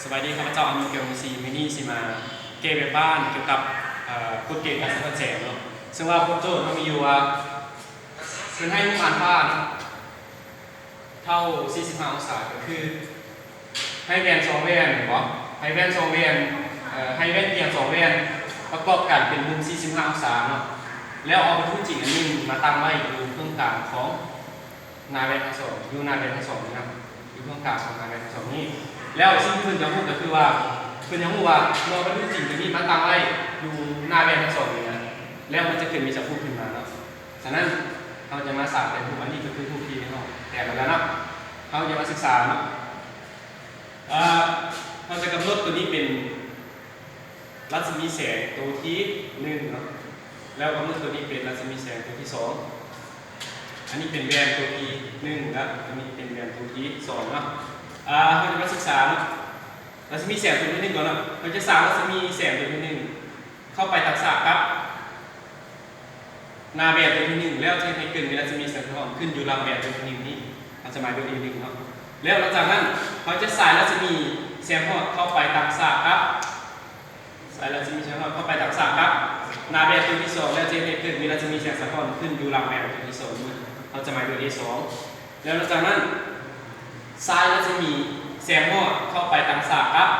ສະບາຍດີ ຂ້າພະເຈົ້າ ອານຸ ແກ້ວວົງສີ ມື້ນີ້ຊິມາແກ້ແບບບ້ານກ່ຽວກັບ ເອີ ກົດເກນການສະທ້ອນແສງເນາະ. ເຊິ່ງວ່າບົດໂຈດເຮົາມີຢູ່ວ່າ ເພິ່ນໃຫ້ຮູບອານຟ້າເນາະ ເທົ່າສີ່ສິບຫ້າອົງສາ ກໍຄືໃຫ້ແວ່ນສອງແວ່ນ ແມ່ນບໍ່? ໃຫ້ແວ່ນສອງແວ່ນ ເອີ ໃຫ້ແວ່ນພຽງສອງແວ່ນປະກອບກັນເປັນມຸມສີ່ສິບຫ້າອົງສາເນາະ ແລ້ວເອົາວັດຖຸຈິງອັນນີ້ມາຕັ້ງໄວ້ຢູ່ເຄິ່ງກາງຂອງ ໜ້າແວ່ນທັງສອງ ຢູ່ໜ້າແວ່ນທັງສອງນີ້ນະ ຢູ່ເຄິ່ງກາງຂອງໜ້າແວ່ນທັງສອງນີ້. ແລ້ວສິ່ງທີ່ເພິ່ນຢາກຮູ້ກໍຄືວ່າ ເພິ່ນຢາກຮູ້ວ່າເມື່ອວັດຖຸຈິງຕົວນີ້ມາຕັ້ງໄວ້ຢູ່ໜ້າແວ່ນທັງສອງນີ້ນະ ແລ້ວມັນຈະເກີດມີຈັກຮູບຂຶ້ນມາເນາະ. ສະນັ້ນ ເຮົາຈະມາສ້າງແປງຮູບ ອັນນີ້ກໍຄືຮູບທີ່ເຮົາແປງໄວ້ແລ້ວເນາະ. ເຮົາຈະມາສຶກສາເນາະ ເອີ ເຮົາຈະກຳນົດຕົວນີ້ເປັນ ລັດສະໝີແສງໂຕທີໜຶ່ງເນາະ ແລ້ວກຳນົດຕົວນີ້ເປັນລັດສະໝີແສງໂຕທີສອງ. ອັນນີ້ເປັນແວ່ນໂຕທີໜຶ່ງ ແລ້ວອັນນີ້ເປັນແວ່ນໂຕທີສອງເນາະ. ອາ ເຮົາຈະມາສຶກສາເນາະ ລັດສະໝີແສງໂຕທີໜຶ່ງກ່ອນເນາະ. ເຮົາຈະສ້າງລັດສະໝີແສງໂຕທີໜຶ່ງເຂົ້າໄປຕັ້ງສາກກັບ ໜ້າແວ່ນຕົວທີໜຶ່ງ ແລ້ວຈະເຮັດໃຫ້ເກີດມີລັດສະໝີແສງສະທ້ອນຂຶ້ນຢູ່ຫຼັງແວ່ນຕົວທີໜຶ່ງນີ້ ເຮົາຈະໝາຍດ້ວຍ ເອໜຶ່ງ ເນາະ. ແລ້ວຫຼັງຈາກນັ້ນ ເຮົາຈະສາຍລັດສະໝີແສງຮອດເຂົ້າໄປຕັ້ງສາກກັບ ສາຍລັດສະໝີແສງຮອດເຂົ້າໄປຕັ້ງສາກກັບໜ້າແວ່ນຕົວທີສອງ ແລ້ວຈະເຮັດໃຫ້ເກີດມີລັດສະໝີແສງສະທ້ອນຂຶ້ນຢູ່ຫຼັງແວ່ນຕົວທີສອງນີ້ ເຮົາຈະໝາຍດ້ວຍ ເອສອງ. ແລ້ວຫຼັງຈາກນັ້ນ ສາຍລັດສະໝີແສງຮອດເຂົ້າໄປຕັ້ງສາກກັບ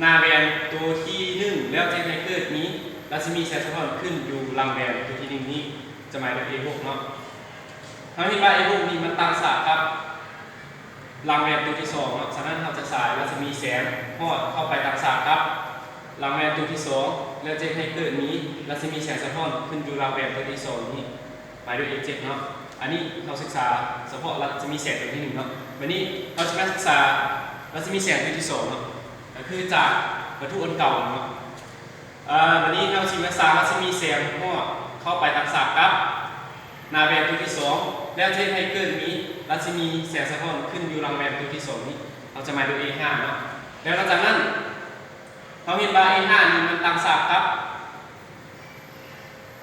ໜ້າແວ່ນຕົວທີໜຶ່ງ ແລ້ວຈະເຮັດໃຫ້ເກີດມີລັດສະໝີແສງສະທ້ອນຂຶ້ນຢູ່ຫຼັງແວ່ນຕົວທີໜຶ່ງນີ້ ຈະໝາຍເປັນ ເອຫົກ ເນາະ. ເຮົາເຫັນວ່າ ເອຫົກ ນີ້ມັນຕັ້ງສາກກັບຫຼັງແວ່ນຕົວທີສອງເນາະ, ສະນັ້ນເຮົາຈະສາຍລັດສະໝີແສງຮອດເຂົ້າໄປຕັ້ງສາກກັບຫຼັງແວ່ນຕົວທີສອງ ແລ້ວຈະເຮັດໃຫ້ເກີດມີລັດສະໝີແສງສະທ້ອນຂຶ້ນຢູ່ຫຼັງແວ່ນຕົວທີສອງນີ້ ໝາຍດ້ວຍ ເອເຈັດ ເນາະ. ອັນນີ້ເຮົາສຶກສາສະເພາະລັດສະໝີແສງຕົວທີໜຶ່ງເນາະ. ບາດນີ້ເຮົາຈະມາສຶກສາລັດສະໝີແສງຕົວທີສອງເນາະ ກໍຄືຈາກວັດຖຸອັນເກົ່າເນາະ. ເອີ ບາດນີ້ເຮົາຊິມາສ້າງລັດສະໝີແສງຮອດເຂົ້າໄປຕັ້ງສາກກັບໜ້າແວ່ນຕົວທີສອງ ແລ້ວຈະເຮັດໃຫ້ເກີດມີລັດສະໝີແສງສະທ້ອນຂຶ້ນຢູ່ຫຼັງແວ່ນຕົວທີສອງນີ້ ເຮົາຈະໝາຍດ້ວຍ ເອຫ້າ ເນາະ. ແລ້ວຫຼັງຈາກນັ້ນ ເຮົາເຫັນວ່າ ເອຫ້າ ນີ້ມັນຕັ້ງສາກກັບ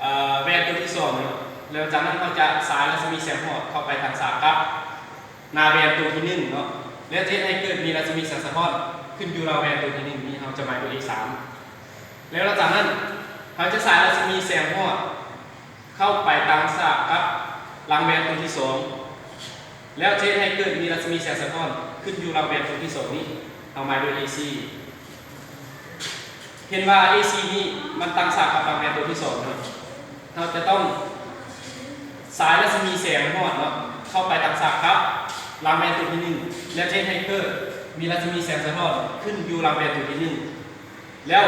ເອີ ແວ່ນຕົວທີສອງເນາະ, ແລ້ວຈາກນັ້ນເຮົາຈະສາຍລັດສະໝີແສງຮອດເຂົ້າໄປຕັ້ງສາກກັບໜ້າແວ່ນຕົວທີໜຶ່ງເນາະ, ແລ້ວຈະເຮັດໃຫ້ເກີດມີລັດສະໝີແສງສະທ້ອນຂຶ້ນຢູ່ຫຼັງແວ່ນຕົວທີໜຶ່ງນີ້ ເຮົາຈະໝາຍດ້ວຍ ເອສາມ. ແລ້ວຫຼັງຈາກນັ້ນ ເຮົາຈະສາຍລັດສະໝີແສງຮອດເຂົ້າໄປຕັ້ງສາກກັບຫຼັງແວ່ນຕົວທີສອງ ແລ້ວຈະເຮັດໃຫ້ເກີດມີລັດສະໝີແສງສະທ້ອນຂຶ້ນຢູ່ຫຼັງແວ່ນຕົວທີສອງນີ້ ເຮົາໝາຍດ້ວຍ ເອສີ່. ເຫັນວ່າ ເອສີ່ ນີ້ມັນຕັ້ງສາກກັບຫຼັງແວ່ນຕົວທີສອງເນາະ, ເຮົາຈະຕ້ອງສາຍລັດສະໝີແສງຮອດເນາະ ເຂົ້າໄປຕັ້ງສາກກັບຫຼັງແວ່ນຕົວທີໜຶ່ງ ແລ້ວຈະເຮັດໃຫ້ເກີດມີລັດສະໝີແສງສະທ້ອນຂຶ້ນຢູ່ຫຼັງແວ່ນຕົວທີໜຶ່ງ ແລ້ວ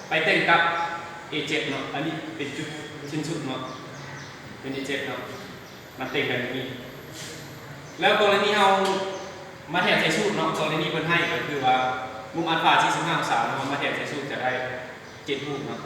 ໄປເຕັງກັບ ເອເຈັດ ເນາະ. ອັນນີ້ເປັນຈຸດສິ້ນສຸດເນາະ ເປັນ ເອເຈັດ ເນາະ. ມັນເຕັງກັນຢູ່ນີ້ ແລ້ວກໍລະນີເຮົາມາແທນໃສ່ສູດເນາະ, ກໍລະນີເພິ່ນໃຫ້ກໍຄືວ່າມຸມອັນຟາສີ່ສິບຫ້າອົງສາເນາະ, ເຮົາມາແທນໃສ່ສູດຈະໄດ້ເຈັດຮູບເນາະ.